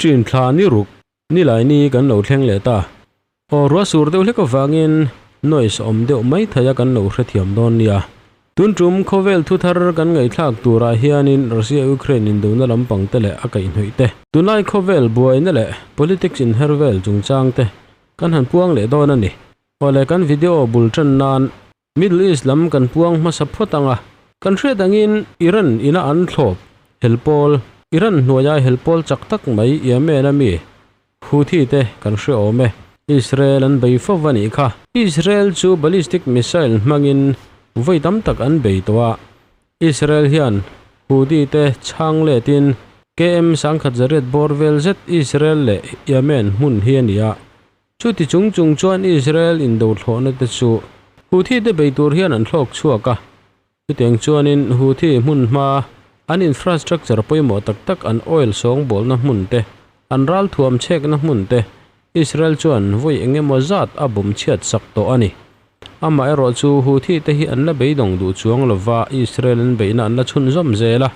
Thin thla ni ruk nilai ni kan lo thleng leh ta. Aw ruah sur deuh hlek avangin noise awm deuh mai thei a kan lo hrethiam dawn nia. Tun tum khawvel thu thar kan ngaihthlak turah hianin Russia Ukraine indona lampang te leh a kaihhnawih te, tunlai khawvel buaina leh politics inher vel chungchang te kan han puang leh dawn a ni. Awle kan video bul tan nan Middle East lam kan puang hmasa phawt ang a, kan hriat angin Iran ina an thlawp helpawl, Iran hnuaia helpawl chak tak mai Yemen a mi Houthi te kan hre awm e. Israel an bei fo va nih kha. Israel chu ballistic missile hmangin vawi tam tak an bei tawh a, Israel hian Houthi te chhang letin KM 10,100 bawr vel zet Israel leh Yemen hmun hi a ni a, Chuti chung chung chuan Israel indothlawhna te chu Houthi te bei tur hian an thlawk chhuak a. Chutiang chuanin Houthi hmun hma an infrastructure pawimawh tak tak an oil sawngbawlna hmun te, an ralthuam chhekna hmun te Israel chuan vawi eng emaw zat a bawm chhiat sak tawh a ni. Amaherawh chu Houthi te hi an la beidawng duh chuang lova Israel an beihna an la chhunzawm zel a.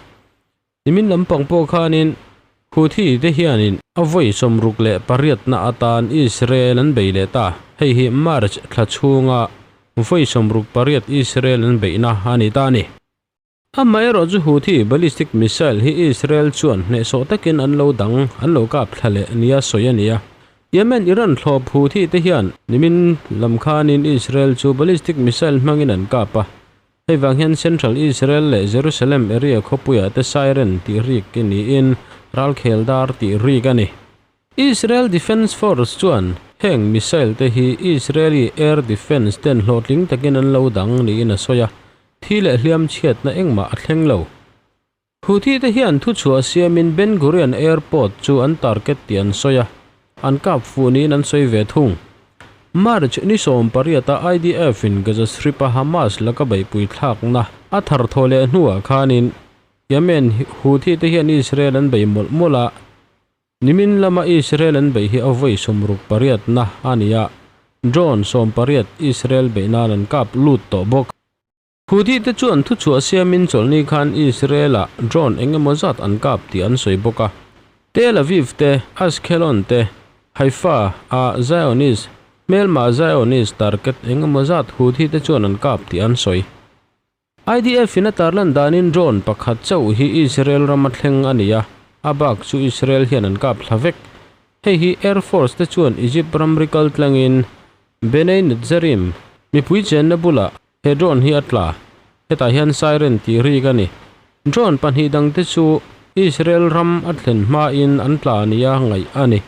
Nimin lampang pawh khanin Houthi te hianin a vawi 68 na atan Israel an bei leh ta. Hei hi March thla chhunga vawi 68 Israel an beihna a ni ta a ni. Amaherawh chu Houthi ballistic missile hi Israel chuan hnehsawh takin an lo dang an lo kap thla leh nia sawi a ni a. Yemen Iran thlawp Houthi te hian nimin lam khanin Israel chu ballistic missile hmangin an kap a. Hei vang hian Central Israel leh Jerusalem area khawpuiah te siren tih rik niin ralkhel dar tih rik a ni. Israel Defence Force chuan heng missile te hi Israeli air defence ten hlawhtling takin an lo dang niin a sawi a, thi leh hliam chhiatna engmah a thleng lo. Houthi te hian thuchhuah siamin Ben Gurion Airport chu an target tih an sawi a, an kap fuh niin an sawi ve thung. March ni 18 a IDF in Gaza Strip a Hamas laka beihpui thlakna a thar thaw leh hnuah khanin Yemen Houthi te hian Israel an bei mawlh mawlh a, nimin lama Israel an beih hi a vawi 68 na a ni a, drone 18 Israel beih nan an kap lut tawh bawk. Houthi te chuan thuchhuah siamin chawlhni khan Israel-ah drone eng emaw zat an kap tih an sawi bawk a. Tel Aviv te, Ashkelon te, Haifa a Zionist, hmelma Zionist target eng emaw zat Houthi te chuan an kap tih an sawi. IDF in a tarlan danin drone pakhat chauh hi Israel rama thleng a ni a, a bak chu Israel hian an kap thla vek. Hei hi Air Force te chuan Egypt ramri kal tlangin Bnei Netzarim mipui chenna bulah He drone hi a tla. Hetah hian siren tih rik a ni. Drone pahnih dangte chu Israel ram a thlen hmain an tla nia ngaih a ni.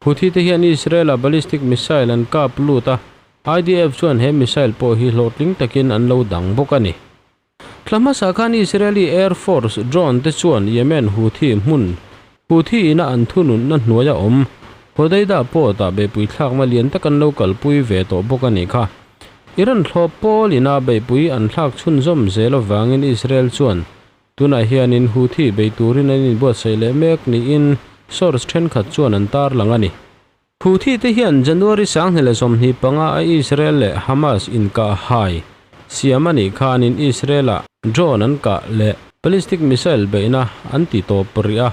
Houthi te hian Israel-a ballistic missile an kap lut a, IDF chuan he missile pawh hi hlawhtling takin an lo dang bawk a ni. Thla hmasa khan Israeli Air Force drone te chuan Yemen Houthi hmun Houthi ina an thununna hnuaia awm Hodeidah port-ah beihpui thlakna lian tak an lo kalpui ve tawh bawk a nih kha. Iran thlawp pawl ina beihpui an thlak chhunzawm zel avangin Israel chuan tunah hianin Houthi bei turin an inbuatsaih leh mek niin source thenkhat chuan an tarlang a ni. Houthi te hian January 2025 a Israel leh Hamas inkah hai siam a nih khanin Israel-ah drone an kah leh ballistic missile beihna an ti tawp rih a,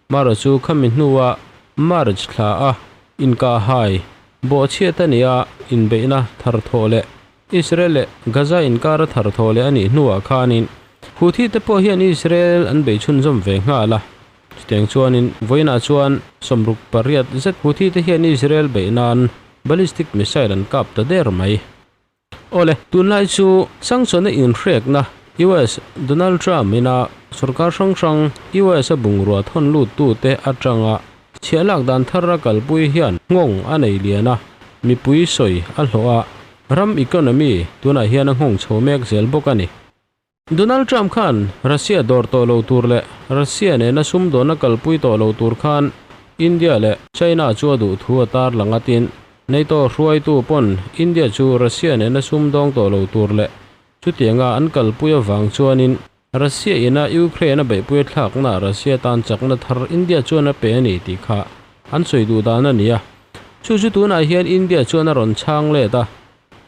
Mara chu khami hnua March thla a inkah hai bawhchhiat a ni a, inbeihna thar thawh leh Israel leh Gaza inkara thar thawh leh a nih hnuah khanin Houthi te pawh hian Israel an bei chhunzawm ve nghal a. Chutiang chuanin vawiinah chuan 68 zet Houthi te hian Israel beih nan ballistic missile an kap ta der mai. Awle, tunlai chu sanction-a inhrekna US Donald Trump ina sorkar hrang hrang US a bungrua thawn lut tute atanga chhiah lak dan thar a kalpui hian nghawng a nei lian a, mipui sawi a hlawh a, ram economy tunah hian a nghawng chho mek zel bawk a ni. Donald Trump khan Russia dawr tawh lo tur leh Russia nena sumdawnna kalpui tawh lo tur khan India leh China chu a duh thu a tarlang a tin, NATO hruaitu pawn India chu Russia nena sumdawng tawh lo tur leh chutianga an kalpui avang chuanin Russia ina Ukraine a beihpui thlakna Russia tan chakna thar India chuan a pe a ni tih kha an sawi duh dan a ni a. Chu chu tunah hian India chuan a rawn chhang let a.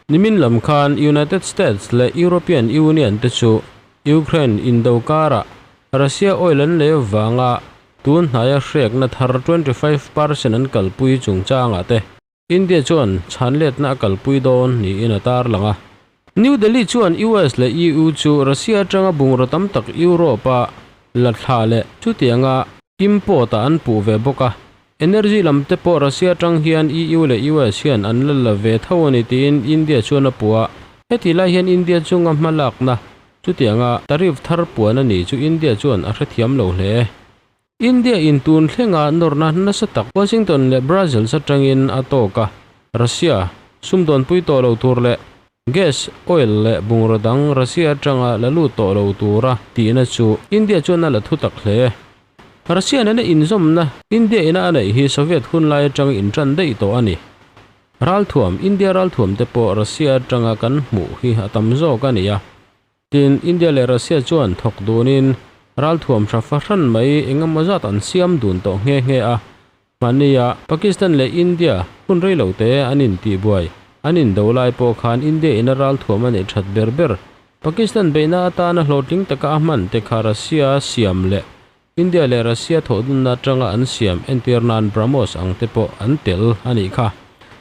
Nimin lam khan United States leh European Union te chu Ukraine indo karah Russia oil an lei avanga Tun hnaia hrekna thar 25% an kalpui chungchangah te India chuan chhanletna a kalpui dawn niin a tarlang a. New Delhi chuan US leh EU chu Russia atanga bungraw tam tak Europe-a la thla leh chutianga import-ah an puh ve bawk a. Energy lam te pawh Russia atang hian EU leh US hian an la la ve tho a ni tiin India chuan a puh a. Heti lai hian India chunga hmalakna chutianga tariff thar puan a ni chu India chuan a hrethiam lo hle. India in tun thlenga nawrna nasa tak Washington leh Brussels atangin a tawk a, Russia sumdawnpui tawh lo tur leh gas, oil leh bungraw dang Russia atanga la lut tawh lo tura tihna chu India chuan a la thu tak hle. Russia nena inzawmna India ina a neih hi Soviet hunlai atanga intan daih tawh a ni. Ralthuam, India ralthuam te pawh Russia atanga kan hmuh hi a tam zawk a ni a. Tin, India leh Russia chuan thawk dunin ralthuam hra fahran mai engemaw zat an siam dun tawh nghe nghe a. Mahnia Pakistan leh India hun rei lo te an intihbuai, an indo lai pawh khan India ina ralthuam a neih that ber ber Pakistan beihna atana hlawhtling taka a hman te kha Russia siam leh India leh Russia thawhdunna atanga an siam entir nan BrahMos ang te pawh an tel a nih kha.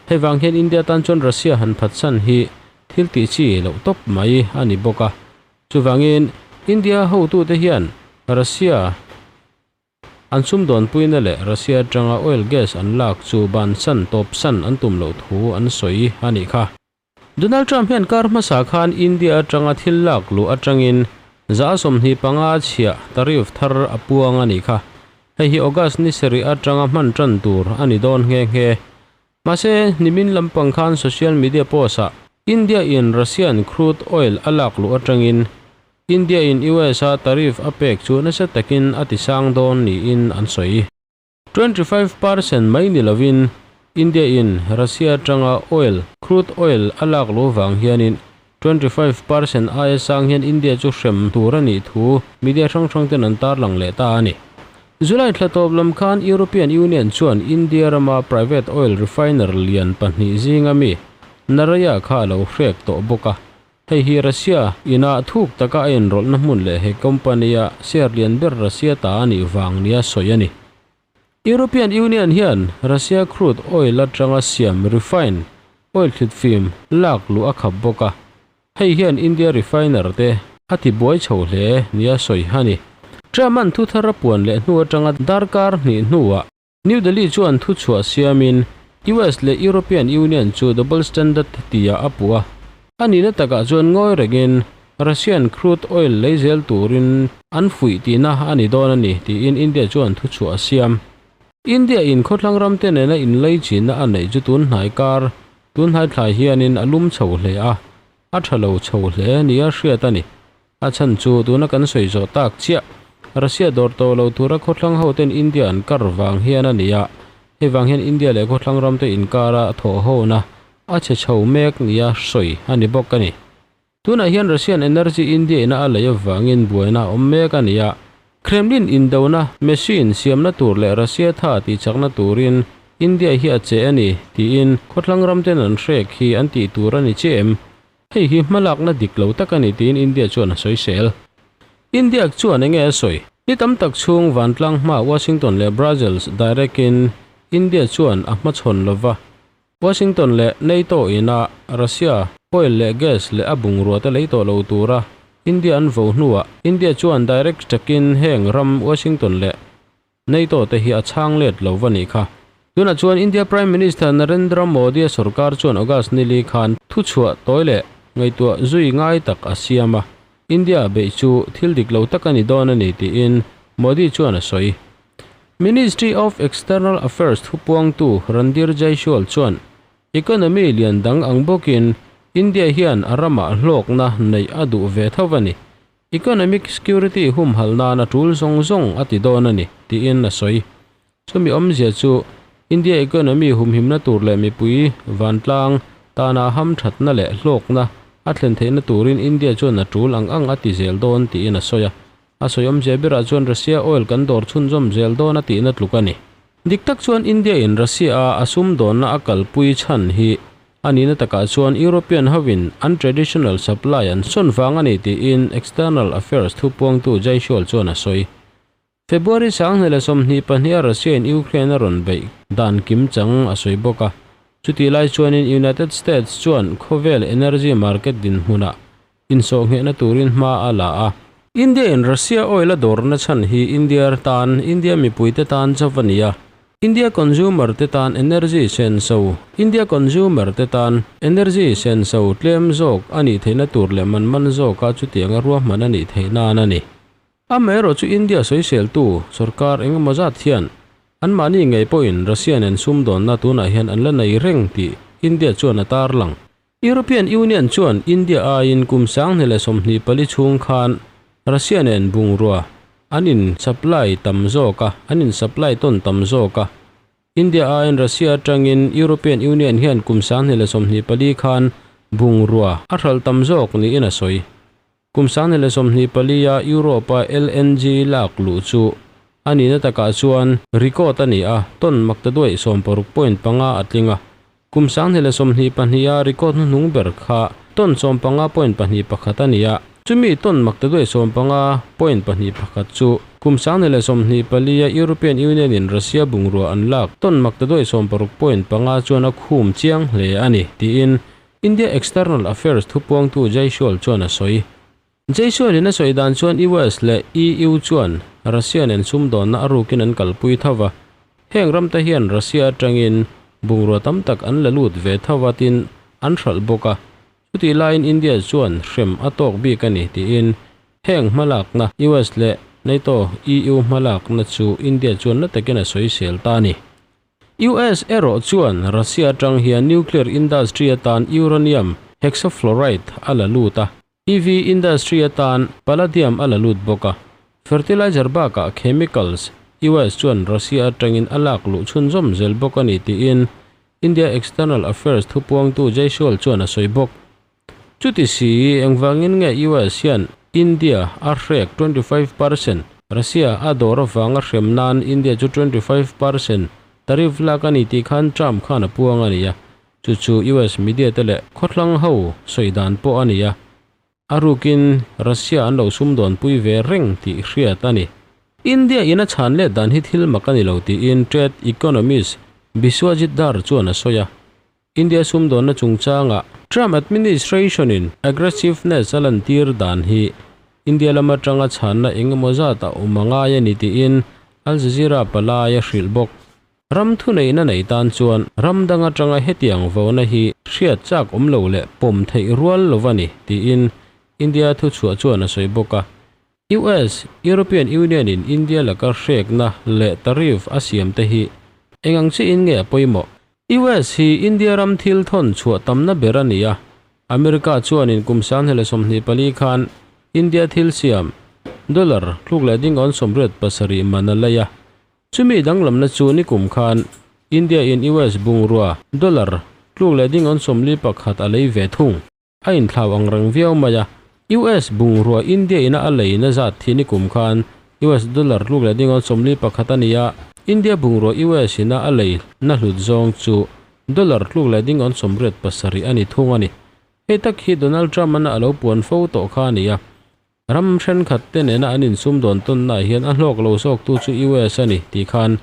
Hei vang hian India tan chuan Russia han phatsan hi thil tih chi loh tawp mai a ni bawk a. Chuvangin India hotute hian Russia an sumdawnpuina leh Russia atanga oil gas an lak chu bansan tawpsan an tum loh thu an sawi a nih kha. Donald Trump hian kar hmasa khan India atanga thil lak luh atangin 25 chhiah tariff thar a puang a nih kha. Hei hi August ni sarih atanga hman tan tur a ni dawn nghe nghe. Mahse, nimin lampang khan social media post-ah India in Russian crude oil a lak luh atangin India in US-a tariff a pek chu nasa takin a tisang dawn niin an sawi. 25% mai ni lovin India in Russia atanga oil, crude oil, a lak lo vang hianin 25% aia sang hian India chu hrem tur a nih thu media hrang hrang ten an tarlang leh ta a ni. July thla tawp lam khan European Union chuan India rama private oil refiner lian pahnih zinga mi Naraya kha a lo hrek tawh bawk a. Hei hi Russia ina thuk taka a inrawlhna hmun leh he company-a share lian ber Russia ta a nih vang nia sawi a ni. European Union hian Russia crude oil atanga siam refine oil thlitfim lak luh a khap bawk a, hei hian India refiner te a tibuai chho hle nia sawi a ni. Trump-a'n thu thar a puan leh hnu atanga darkar hnih hnuah New Delhi chuan thuchhuah siamin US leh European Union chu double standard tia a puh a. A nihna takah chuan ngawi rengin Russian crude oil lei zel turin an fuih tihna a ni dawn a ni tiin India chuan thuchhuah a siam. India in khawthlang ramte nena inlei chinna a neih chu tun hnai kar tun hnai thlai hianin a lum chho hle a, a tha lo chho hle nia hriat a ni. A chhan chu tuna kan sawi zawh tak chiah, Russia dawr tawh lo tura khawthlang hoten India an kar vang hian a ni a, hei vang hian India leh khawthlang ramte inkara thawh hona a chhe chho mek nia sawi a ni bawk a ni. Tunah hian Russian energy India ina a lei avangin buaina a awm mek a ni a, Kremlin indona machine siamna tur leh Russia tha tihchakna turin India hi a che a ni tiin khawthlang ramten an hrek hi an tih tur a ni chiah em? Hei hi hmalakna dik lo tak a ni tiin India chuan a sawi sel. India chuan enge a sawi? Ni tam tak chhung vantlang hma Washington leh Brussels direct in India chuan a hmachhawn lova. Washington leh NATO ina Russia oil leh gas leh a bungrua te lei tawh lo tura India an vo hnuah India chuan direct takin heng ram Washington leh NATO te hi a chhang let lo va nih kha. Tunah chuan India Prime Minister Narendra Modi-a sorkar chuan August nili khan thuchhuah tawi leh ngaihtuah zui ngai tak a siam a, India beih chu thil dik lo tak a ni dawn a ni tiin Modi chuan a sawi. Ministry of External Affairs thupuangtu Randhir Jaiswal chuan economy lian dang ang bawkin India hian a ramah hlawkna neih a duh ve tho a ni. Economic security humhalh nan a tul zawng zawng a ti dawn a ni, tiin a sawi. Chumi awmzia chu India economy humhimna tur leh mipui vantlang tana hamthatna leh hlawkna a thlen theihna turin India chuan a tul ang ang a ti zel dawn tiin a sawi a. A sawi awmzia berah chuan Russia oil kan dawr chhunzawm zel dawn a tihna tluk a ni. Dik tak chuan India in Russia a a sumdawnna a kalpui chhan hi a nihna takah chuan European hovin an traditional supply an sawn vang a ni tiin External Affairs thupuangtu Jaiswal chuan a sawi. February 2022 a Russia in Ukraine a rawn beih dan kim chang a sawi bawk a. Chutih lai chuanin United States chuan khawvel energy market dinhmunah insawhnghehna turin hma a la a. India in Russia oil a dawrna chhan hi India tan, India mipuite tan chauh a ni a. India consumer te tan energy senso, India consumer te tan energy senso tlem zawk a nih theihna tur leh man man zawka chutianga ruahman a nih theih nan a ni. Amaherawh chu India sawiseltu sorkar engemaw zat hian anmahni ngei pawhin Russia nen sumdawnna tunah hian an la nei reng tih India chuan a tarlang. European Union chuan India aiin kum 2024 chhung khan Russia nen bungrua an in supply tam zawk a, an in supply tawn tam zawk a. India aiin Russia atangin European Union hian kum 2024 khan bungrua a hralh tam zawk niin a sawi. Kum 2024 a Europe-a LNG lak luh chu a nihna takah chuan record a ni a, ton maktaduaih 16.5 a tling a. Kum 2022 a record hnuhnung ber kha ton 15.21 a ni a. Chumi ton maktaduaih 15.21 chu kum 2024 a European Union in Russia bungrua an lak ton maktaduaih 16.5 chuan a khum chiang hle a ni, tiin India External Affairs thupuangtu Jaiswal chuan a sawi. Jaiswal in a sawi dan chuan US leh EU chuan Russia nen sumdawnna a rukin an kalpui tho va. Heng ram te hian Russia atangin bungrua tam tak an la lut ve tho va tin an hralh bawk a. Chutih laiin India chuan hrem a tawk bik a ni tiin heng hmalakna US leh NATO EU hmalakna chu India chuan na takin a sawisel ta a ni. US erawh chuan Russia atang hian nuclear industry atan uranium hexafluoride a la lut a, EV industry atan palladium a la lut bawk a. Fertilizer bakah chemicals US chuan Russia atangin a lak luh chhunzawm zel bawk a ni tiin India External Affairs thupuangtu Jaiswal chuan a sawi bawk. Chuti si, engvangin nge US hian India a hrek 25%, Russia a dawr avanga hrem nan India chu 25% tariff lak a ni tih khan Trump khan a puang a ni a. Chu chu US media te leh khawthlang ho sawi dan pawh a ni a. A rukin Russia an lo sumdawn pui ve reng tih hriat a ni. India in a chhan let dan hi thil mak a ni lo tiin trade economist Biswajit Dhar chuan a sawi a. India sumdawnna chungchanga Trump administration in aggressiveness a lantir dan hi India lama tanga chhanna engemaw zat a awm a ngai a ni tiin Al Jazeera palai a hrilh bawk. Ram thuneihna nei tan chuan ram dang atanga hetiang vona hi hriat chak awm lo leh pawm theih rual lo a ni tiin India thuchhuah chuan a sawi bawk a. US, European Union in India laka hrekna leh tariff a siam te hi eng ang chiah in nge a pawimawh? US hi India ram thil thawn chhuah tamna ber a ni a. America chuanin kum 2024 khan India thil siam dollar tluk leh ding awn 87 man a lei a. Chumi danglamna chu ni kum khan India in US bungrua dollar tluk leh ding awn 41 a lei ve thung. A inthlau ang reng viau mai a. US bungrua India ina a leina zat thi ni kum khan US dollar tluk leh ding awn 41 a ni a. India bungrua US ina a lei na hlut zawng chu dollar tluk leh ding awn 87 a ni thung a ni. Hei tak hi Donald Trump ana a lo puan fo tawh kha a ni a. Ram thenkhat te nena an insumdawn tawnna hian a hlawk lo zawk tu chu US a ni tih khan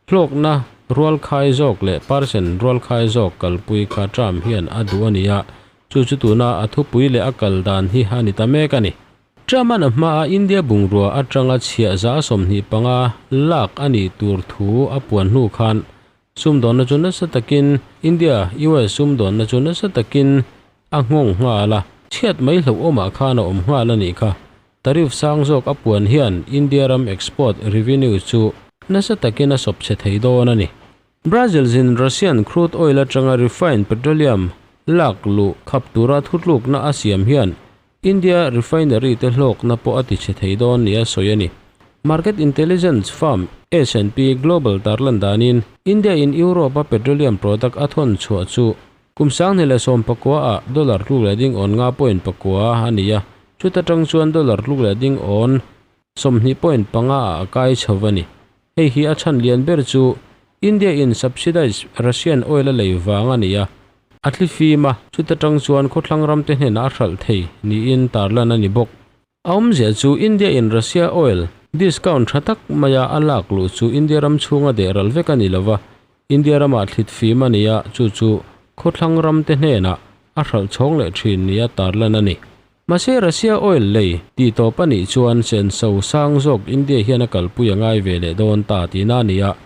hlawkna rual khai zawk leh percent rual khai zawk kalpui kha Trump hian a duh a ni a. Chu chu tuna a thupui leh a kal dan hi a ni ta mek a ni. Trump an a hma a India bungrua atanga chhiah za 25 lak a nih tur thu a puan hnu khan sumdawnna chu nasa takin India US sumdawnna chu nasa takin a nghawng nghal a. Chhiat mai hlo awmah khan a awm nghal a nih kha. Tariff sang zawk a puan hian India ram export revenue chu nasa takin a sawp che thei dawn a ni. Brazil zin Russian crude oil atanga refined petroleum lak luh khap tura thutlukna a siam hian India refinery te hlawkna pawh a ti che thei dawn ni a sawi a ni. Market intelligence firm S&P Global tarlan danin India in Europe a petroleum product a thawn chhuah chu kum 2019 a dollar tluk leh ding awn nga point pakua a ni a. Chuta tang chuan dollar tluk leh ding awn 20.5 a kai chho a ni. Hei hi a chhan lian ber chu India in subsidized Russian oil a lei wang a ni a. A thli fima chuta tang chuan khawthlang ram te hnenah a hralh thei niin tarlan a ni bawk. A awmzia chu India in Russia oil Discount tha tak maia a lak luh chu India ram chhunga deh ral vek a ni lova, India ramah thlit fim a ni a, chu chu khawthlang ramte hnenah a hralh chhawng leh thin nia tarlan a ni. Mahse Russia oil lei tih tawp a nih chuan senso sang zawk India hian a kalpui a ngai ve leh dawn ta tihna a ni a.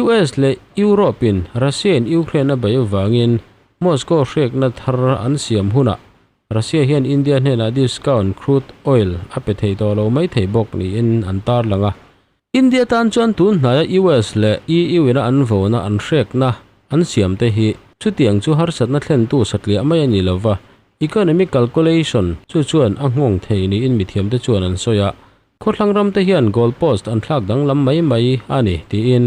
US leh Europe in Russia in Ukraine a beih avangin Moscow hrekna thar an siam hunah Russia hian India hnenah discount crude oil a pe thei tawh lo mai thei bawk niin an tarlang a. India tan chuan tun hnaia US leh EU ina an vona an hrekna an siam te hi chutiang chu harsatna thlentu satliah mai a ni lova, economic calculation chu chuan a nghawng thei niin mithiamte chuan an sawi a. Khawthlang ram te hian goal post an thlak danglam mai mai a ni tiin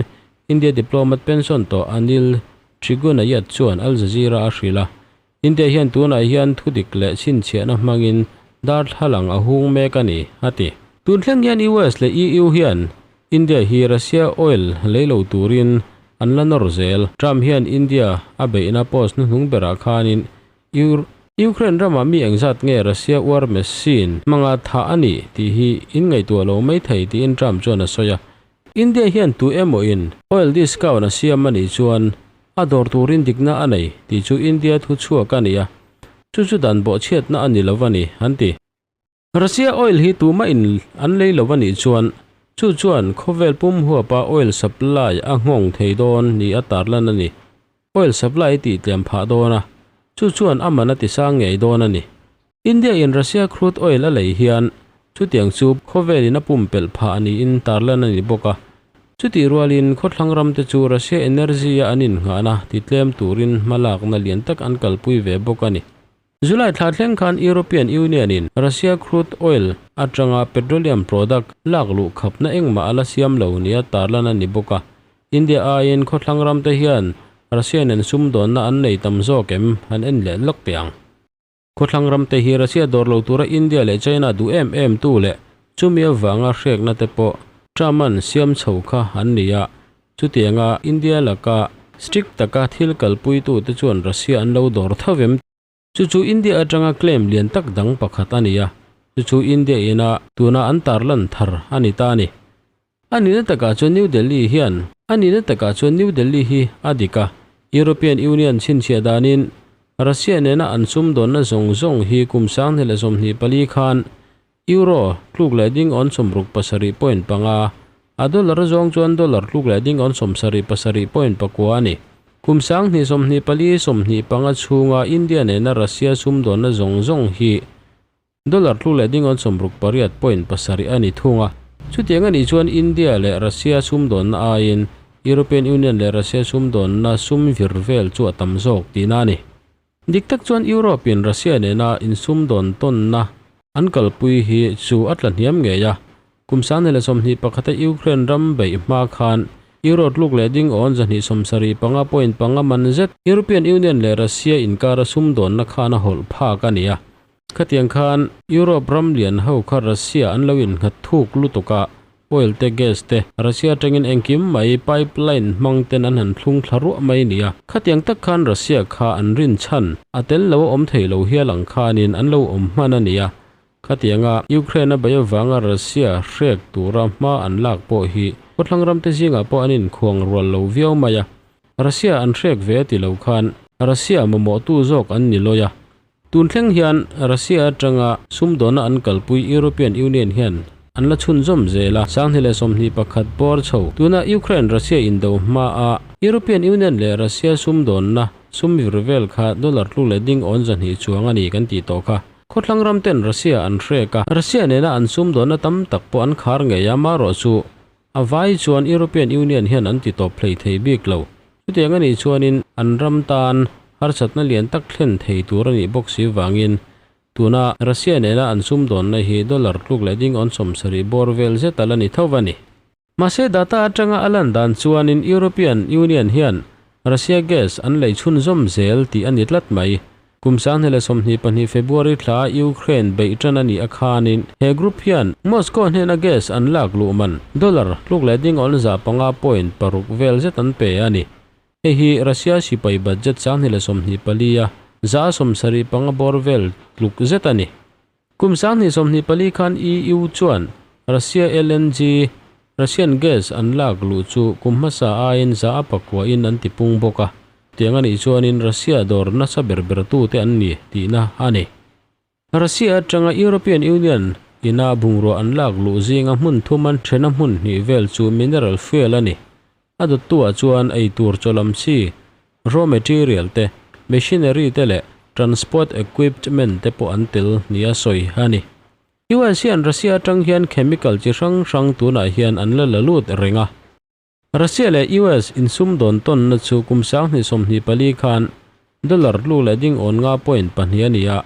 India diplomat pension tawh Anil Trigunayat chuan Al Jazeera a hrilh a. India hian tunah hian thudik leh chhinchhiahna hmangin darthlalang a hung mek a ni, a ti. Tun thleng hian US leh EU hian India hi Russia oil lei lo turin an la nawr zel. Trump hian India a beihna post hnuhnung berah khanin Ukraine ramah mi engzat nge Russia war machine hmanga thah a nih tih hi in ngaihtuah lo mai thei tiin Trump chuan a sawi a. India hian tu emaw in oil discount a siam a nih chuan a dawr turin dikna a nei tih chu India thu chhuak a ni a, chu chu dan bawhchhiatna a ni lo a ni, an ti. Russia oil hi tumah in an lei lo a nih chuan chu chuan khawvel pum huapa oil supply a nghawng thei dawn ni a tarlan a ni. Oil supply tih tlem phah dawn a, chu chuan a man a ti sang ngei dawn a ni. India in Russia crude oil a lei hian chutiang chu khawvel in a pumpelh phah niin tarlan a ni bawk a. Chutih rualin khawthlang ram te chu Russia energy a an innghahna ti tlem turin hmalakna lian tak an kalpui ve bawk a ni. July thla thleng khan European Union in Russia crude oil atanga petroleum product lak luh khapna engmah a la siam lo nia tarlan a ni bawk a. India aiin khawthlang ram te hian Russia nen sumdawnna an nei tam zawk em han en leh lawk teh ang. Khawthlang ram te hi Russia dawr lo tura India leh China duh em em tu leh chumi avanga hrekna te pawh Trump-a'n siam chho kha an ni a. Chutianga India laka strict taka thil kalpuitu te chuan Russia an lo dawr tho em? Chu chu India atanga claim lian tak dang pakhat a ni a, chu chu India ina tuna an tarlan thar a ni ta a ni. A nihna takah chuan New Delhi hian A nihna takah chuan New Delhi hi a dik a, European Union chhinchhiah danin Russia nena an sumdawnna zawng zawng hi kum 2024 khan Euro tluk leh ding awn 67.5, a dollar zawng chuan dollar tluk leh ding awn 77.9 a ni. Kum 2024 25 chhunga India nena Russia sumdawnna zawng zawng hi Dollar tlu leh ding awn 68.7 a ni thung a. Chutiang a nih chuan India leh Russia sumdawnna aiin European Union leh Russia sumdawnna sum vir vel chu a tam zawk tihna a ni. Dik tak chuan Europe in Russia nena insumdawn tawnna an kalpui hi chu a tla hniam ngei a. Kum 2021 a Ukraine ram beih hma khan Euro tluk leh ding awn 275.5 man zet European Union leh Russia inkara sumdawnna khan a hawlh phak a ni a. Khatiang khan Europe ram lian ho kha Russia an lo innghat thuk lutuk a, oil te gas te Russia atangin engkim mai pipeline hmang ten an han thlung thla ruah mai nia. Khatiang tak khan Russia kha an rin chhan a tel lo a awm thei lo hial ang khanin an lo awm hman a nia. Khatianga Ukraine a bei avanga Russia hrek tura hma an lak pawh hi khawthlang ram te zingah pawh an inkhuang rual lo viau mai a. Russia an hrek ve a ti lo khan Russia mamawhtu zawk an ni lawi a. Tun thleng hian Russia atanga sumdawnna an kalpui European Union hian an la chhunzawm zel a, 2021 bawr chho tuna Ukraine-Russia indo hmaa European Union leh Russia sumdawnna sum vir vel kha dollar tlu leh ding awn 200 chuang a ni kan tih tawh kha. Khawthlang ram ten Russia an hrek a, Russia nena an sumdawnna tam tak pawh an khar ngei a, marawh chu a vai chuan European Union hian an ti tawp hlei thei bik lo. Chutiang a nih chuanin an ram tan harsatna lian tak thlen thei tur a nih bawk si vangin tuna Russia nena an sumdawnna hi dollar tluk leh ding awn 70 bawr vel zet a la ni tho a ni. Mahse data atanga a lan dan chuanin European Union hian Russia gas an lei chhunzawm zel tih a ni tlat mai. Kum 2022 February thla Ukraine beih tan a nih a khanin he group hian Moscow hnena gas an lak luh man dollar tluk leh ding awn 5.6 vel zet an pe a ni. Hei hi Russia sipai budget 2024 a 75 bawr vel tluk zet a ni. Kum 2024 khan EU chuan Russia LNG, Russian gas, an lak luh chu kum hmasa aiin za a pakuahin an tipung bawk a, tiang a nih chuanin Russia dawr nasa ber bertute an ni tihna a ni. Russia atanga European Union ina bungrua an lak luh zinga hmun thum an thena hmun hnih vel chu mineral fuel a ni. A dawttuah chuan ei tur chawlam chi, raw material te, machinery te leh transport equipment te pawh an tel nia sawi a ni. US hian Russia atang hian chemical chi hrang hrang tunah hian an la la lut reng a. Russia leh US insumdawn tawnna chu kum 2024 khan dollar lu leh ding awn nga point pahnih a ni a.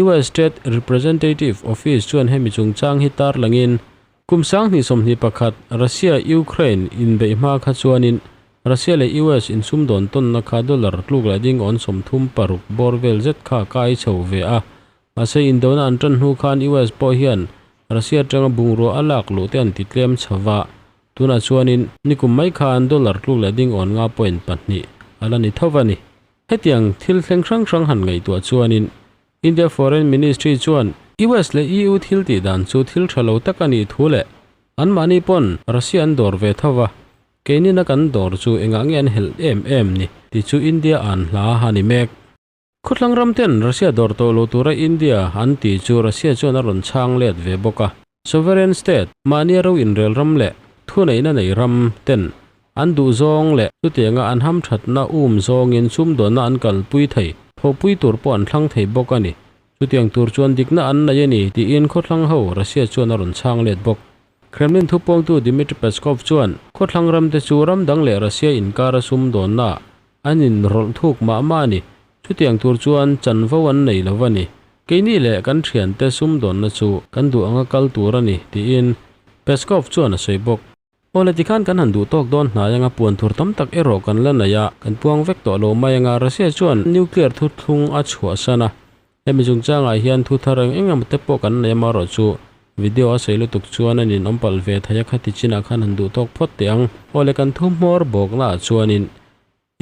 US State Representative Office chuan hemi chungchang hi tarlangin kum 2021 Russia-Ukraine inbeih hma kha chuanin Russia leh US insumdawn tawnna kha dollar tluk leh ding awn 36 bawr vel zet kha kai chho ve a. Mahse indona an tan hnu khan US pawh hian Russia atanga bungrua a lak luh te an ti tlem chho va. Tunah chuanin nikum mai khan dollar tluk leh ding awn nga point pahnih a la ni tho a ni. Hetiang thil thleng hrang hrang han ngaihtuah chuanin India Foreign Ministry chuan US leh EU thil tih dan chu thil tha lo tak a nih thu leh anmahni pawn Russia an dawr ve tho va, keinina kan dawr chu engah nge an helh em em ni tih chu India an hla a ni mek. Khawthlang ram ten Russia dawr tawh lo tura India an tih chu Russia chuan a rawn chhang let ve bawk a. Sovereign state, mahnia ro inrel ram leh thuneihna nei ram ten an duh zawng leh chutianga an hamthatna um zawngin sumdawnna an kalpui thei, thawhpui tur pawh an thlang thei bawk a ni. Chutiang tur chuan dikna an nei a ni tiin khawthlang ho Russia chuan a rawn chhang let bawk. Kremlin thupawngtu Dmitry Peskov chuan khawthlang ram te chu ram dang leh Russia inkara sumdawnna an inrawlh thuk mah mah a ni. Chutiang tur chuan chanvo an nei lo a ni. Keini leh kan thiante sumdawnna chu kan duh anga kal tur a ni, tiin Peskov chuan a sawi bawk. Awle tikhan kan han duh tawk dawn hnai anga puan tur tam tak erawh kan la nei a, kan puang vek tawh lo mai anga Russia chuan nuclear thuthlung a chhuahsan a. Hemi chungchangah hian thu thar eng eng emaw te pawh kan nei amaherawh chu video a sawi lutuk chuan an inawm palh ve thei a, khati chinah khan han duh tawk phawt teh ang. Awle kan thu hmawr bawknaah chuanin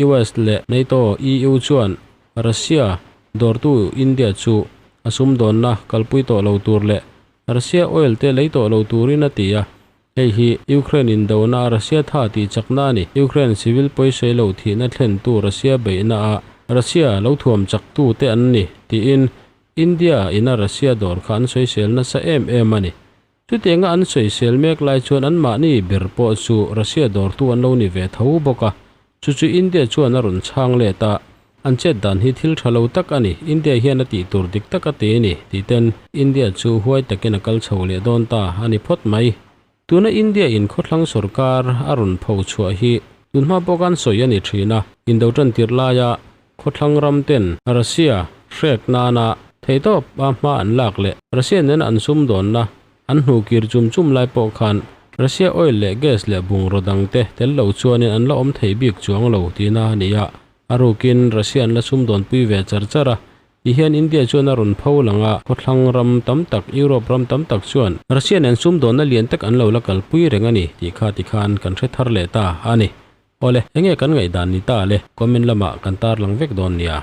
US leh NATO, EU chuan Russia dawrtu India chu a sumdawnna kalpui tawh lo tur leh Russia oil te lei tawh lo turin a ti a. Hei hi Ukraine indona a Russia tha tih chakna a ni. Ukraine civil pawisawi lo thihna thlentu Russia beihna a Russia lo thuam chaktu te an ni tiin India ina Russia dawr kha an sawisel nasa em em a ni. Chutianga an sawisel mek lai chuan anmahni ber pawh chu Russia dawrtu an lo ni ve tho bawk a. Chu chu India chuan a rawn chhang let a, an chet dan hi thil tha lo tak a ni, India hian a tih tur dik tak a ti a ni tih ten India chu huai takin a kal chho leh dawn ta a ni phawt mai. Tuna India in khawthlang sorkar a rawn pho chhuah hi tunhma pawh khan sawi a ni thin a, indo tan tirh laia khawthlang ram ten Russia hrek nana theihtawp a hma an lak leh Russia nena an sumdawnna An hnu kir chum chum lai pawh khan Russia oil leh gas leh bungraw dangte tel lo chuanin an la awm thei bik chuang lo tihna a ni a. A rukin Russia an la sumdawnpui ve char char a, ti hian India chuan a rawn pho lang a, khawthlang ram tam tak, Europe ram tam tak chuan Russia nen sumdawnna lian tak an lo la kalpui reng a ni tih kha tikhan kan hre thar leh ta a ni. Awle, enge kan ngaihdan ni ta le? Comment lamah kan tarlang vek dawn nia.